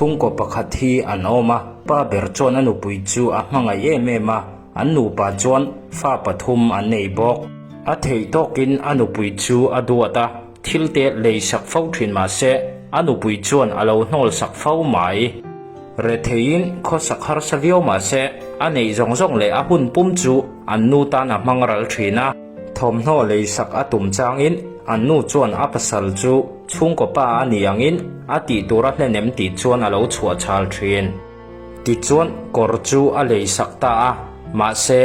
Chhungkaw pakhat hi an awm a, pa ber chuan a nupui chu a hmangaih em em a, an nupa chuan fa pathum an nei bawk. A theih tawkin a nupui chu a duat a, thil te lei sak fo thin mah se, a nupui chuan a lo hnawl sak fo mai. Retheiin khawsak harsa viau mah se, a neih zawng zawng leh a hun pum chu an nu tan a hmang ral thin a. Thawmhnaw lei sak a tum changin an nu chuan a pasal chu chhungkaw pa a ni angin a tih tur a hlen em tih chuan a lo chhuah chhal thin. Tichuan kawr chu a lei sak ta a, mahse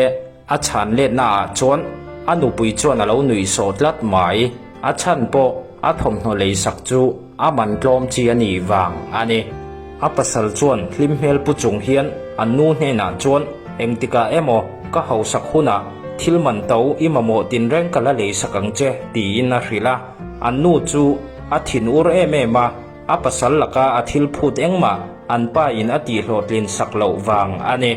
a chhan letna ah chuan a nupui chuan a lo nuih sawh tlat mai. A chhan pawh a thawmhnaw lei sak chu a man tlawm chi a nih vang a ni. A pasal chuan hlim hmel pu chung hian an nu hnenah chuan engtikah emaw ka hausak hunah thil man to i mamawh tinreng ka la lei sak ang che tiin a hrilh a. An nu chu a thin ur em em a, a pasal laka a thil phut engmah an pa in a tihhlawhtlin sak loh vang a ni.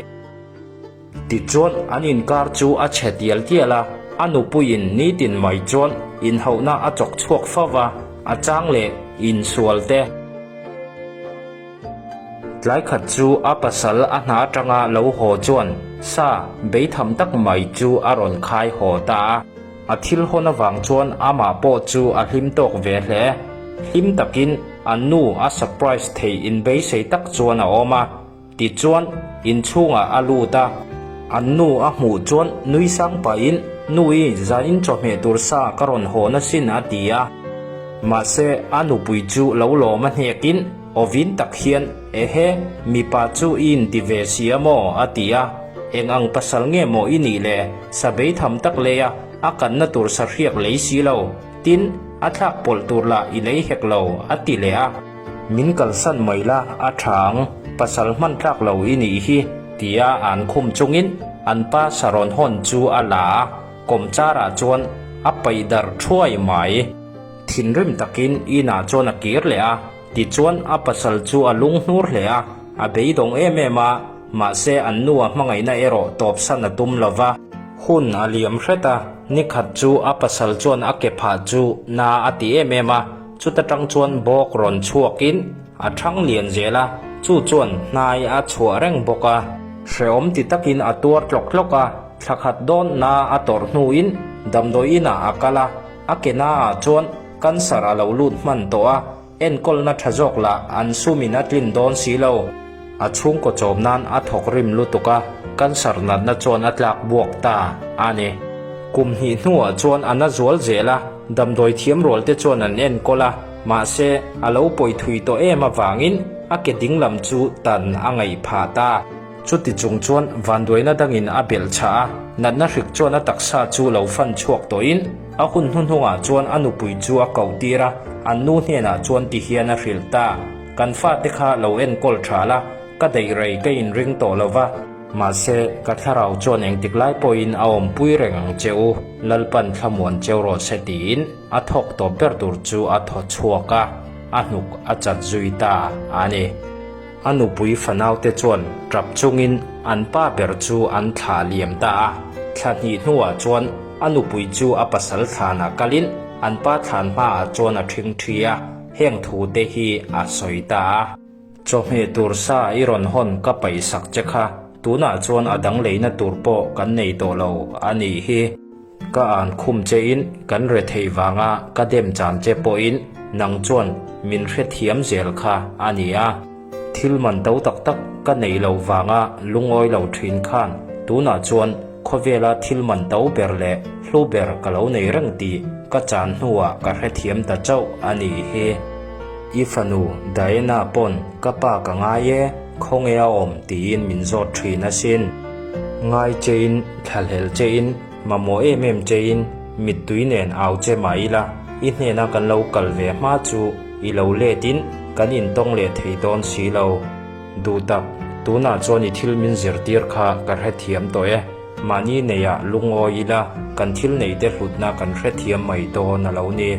Tichuan an inkar chu a chhe tial tial a, a nupuiin nitin mai chuan inhauhna a chawk chhuak fo va, a chang leh insual te. Tlai khat chu a pasal a hna atanga lo haw chuan sa beitham tak mai chu a rawn khai haw ta a. A thil hawn avang chuan amah pawh chu a hlim tawk ve hle. Hlim takin an nu a surprise theih inbeisei tak chuan a awm a. Tichuan, inchhungah a lut a. An nu a hmuh chuan nui sang pahin, Nui, zain chawhmeh tur sa ka rawn hawn asin a ti a. Mahse, a nupui chu lo lawm a hnekin, awvin tak hian, Ehe, mipa chu i inti ve si a maw? a ti a. Eng ang pasal nge maw i nih le? Sa beitham tak lei a, a kanna tur sahriak lei si lo. Tin, a thlak pawlh tur lah i lei hek lo, a ti leh a. Min kalsan mai la, a tha ang, pasal hman tlak lo i nih hi, tia an khum chungin an pa sarawn hawn chu a la a, kawmcharah chuan a paih darh thuai mai. Thinrim takin inah chuan a kir leh a, tichuan a pasal chu a lung hnur hle a, a beidawng em em a, mahse an nu a hmangaihna erawh tawpsan a tum lo va. Hun a liam hret a, nikhat chu a pasal chuan a ke phah chu na a ti em em a, Chuta tang chuan bawk rawn chhuakin a thang lian zel a, chu chuan hnai a chhuah reng bawk a. Hrehawm ti takin a tuar tlawk tlawk a, thla khat dawn na a tawrh hnuin damdawi inah a kal a, a ke naah chuan cancer a lo lut hman tawh a, enkawlna tha zawk lah an sumin a tlin dawn si lo. A chhungkaw chawm nan a thawk rim lutuk a, cancer natna chuan a tlak buak ta a ni. Kum hnih hnuah chuan a na zual zel a, damdawi thiam rual te chuan an enkawl a, mahse a lo pawi thui tawh em avangin a ke dinglam chu tan a ngaih phah ta. Chuti chung chuan vanduaina dangin a belh chhah a, natna hrik chuan a taksa chu lo fan chhuak tawhin a hun hnuhnungah chuan a nupui chu a koh tir a, an nu hnenah chuan tihian a hrilh ta. Kan fate kha lo enkawl tha la, ka daih rei ka inring tawh lo va. Mahse, ka thlarau chuan engtik lai pawhin a awmpui reng ang che u, Lalpan thlamuan cheu rawh se tiin a thawk tawp ber tur chu a thaw chhuak a, a hnuk a chat zui ta a ni. A nupui fanaute chuan tap chungin an pa ber chu an thlah liam ta a, thla hnih hnuah chuan a nupui chu a pasal thlanah kalin an pa thlan hmaah chuan a ṭhing ṭhi a. Heng thu te hi a sawi ta a. Chawhmeh tur sa i rawn hawn ka paih sak che kha, tunah chuan a dang leina tur pawh kan nei tawh lo a nih hi. Ka an khum che in kan re theih vanga ka dem chan che pawhin nang chuan min hrethiam zel kha a ni a. Thil man to tak tak ka neih loh vanga lungawi lo thin khan tunah chuan khawvela thil man to ber leh hlu ber ka lo nei reng tih ka chan hnuah ka hrethiam ta chauh a nih hi. I fanu Diana pawn ka pa ka ngai e, khawnge a awm tiin min zawt thin asin. Ngai chein, thlahlel chein, mamawh em em chein mittui nen au che mah ila i hnena kan lo kal ve hma chu I lo letin kan intawng leh thei dawn si lo. Duh tak, tunah chuan i thil min zirtir kha ka hrethiam tawh e. Mahni neiah lungawi ila kan thil neite hlutna kan hrethiam mai dawn a lo ni.